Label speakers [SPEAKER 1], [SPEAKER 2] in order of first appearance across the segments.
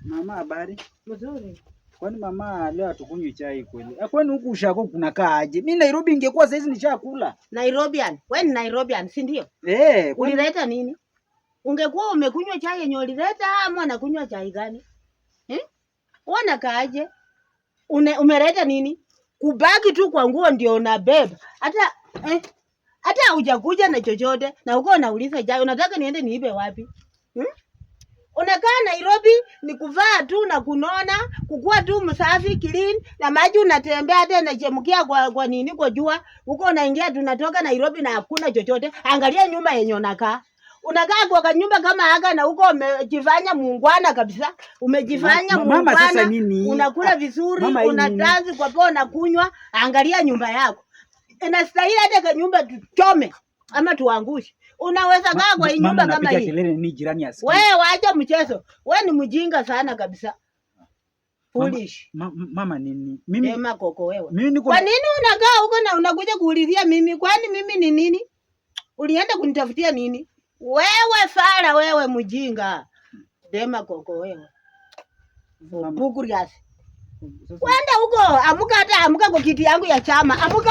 [SPEAKER 1] Mama, habari?
[SPEAKER 2] Mzuri.
[SPEAKER 1] Kwani mama, leo hatukunywi chai kweli? Ah, kwani huku ushako kunakaa aje? Mimi Nairobi ingekuwa saizi nishakula.
[SPEAKER 2] Nairobian. Wewe ni Nairobian, si ndio?
[SPEAKER 1] Eh, kwani
[SPEAKER 2] Ulileta nini? Ungekuwa umekunywa chai yenye ulileta ama unakunywa chai gani? Eh? Unakaaje? Umeleta nini? Kubaki tu kwa nguo ndio unabeba. Hata hata hujakuja na chochote na uko unauliza chai, unataka niende niibe wapi? Hmm? Unakaa Nairobi ni kuvaa tu na kunona, kukua tu msafi clean na maji unatembea hata inachemkia kwa nini kwa jua. Huko unaingia tunatoka Nairobi na hakuna chochote. Angalia nyumba yenye unakaa. Unakaa kwa kanyumba kama haka na huko umejifanya muungwana kabisa. Umejifanya
[SPEAKER 1] Mama, sasa
[SPEAKER 2] muungwana.
[SPEAKER 1] nini?
[SPEAKER 2] Unakula
[SPEAKER 1] Ah,
[SPEAKER 2] vizuri,
[SPEAKER 1] mama, hii nini?
[SPEAKER 2] unatanzi kwa poa na kunywa. Angalia nyumba yako. Inastahili hata kanyumba tuchome ama tuangushe. Unaweza kaa kwa hii
[SPEAKER 1] Mama,
[SPEAKER 2] nyumba kama
[SPEAKER 1] unapiga
[SPEAKER 2] hii.
[SPEAKER 1] kelele nini jirani asikie?
[SPEAKER 2] Wewe wacha mchezo. Wewe ni mjinga sana kabisa. Foolish.
[SPEAKER 1] Mama nini? Mimi
[SPEAKER 2] Ema koko wewe.
[SPEAKER 1] mimi niko
[SPEAKER 2] Kwa nini unakaa huko na unakuja kuulizia mimi? Kwani mimi ni nini? Ulienda kunitafutia nini? Wewe fala wewe mjinga. Dema koko wewe.
[SPEAKER 1] Mama,
[SPEAKER 2] Bukurias.
[SPEAKER 1] sasa
[SPEAKER 2] Kwenda huko, amuka hata amuka kwa kiti yangu ya chama. Amuka.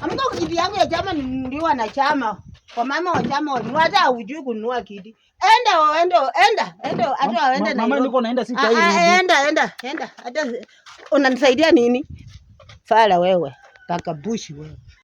[SPEAKER 2] Amuka kwa kiti yangu ya chama ninunuliwa na chama. Kwa mama wa chama walinunua hata hujui kununua kiti. Enda enda enda enda hata waende
[SPEAKER 1] mama,
[SPEAKER 2] Nairobi.
[SPEAKER 1] niko naenda si
[SPEAKER 2] Ah,
[SPEAKER 1] chai
[SPEAKER 2] ah,
[SPEAKER 1] rudi.
[SPEAKER 2] enda enda enda. Hata unanisaidia nini? Fala wewe, paka bushi wewe.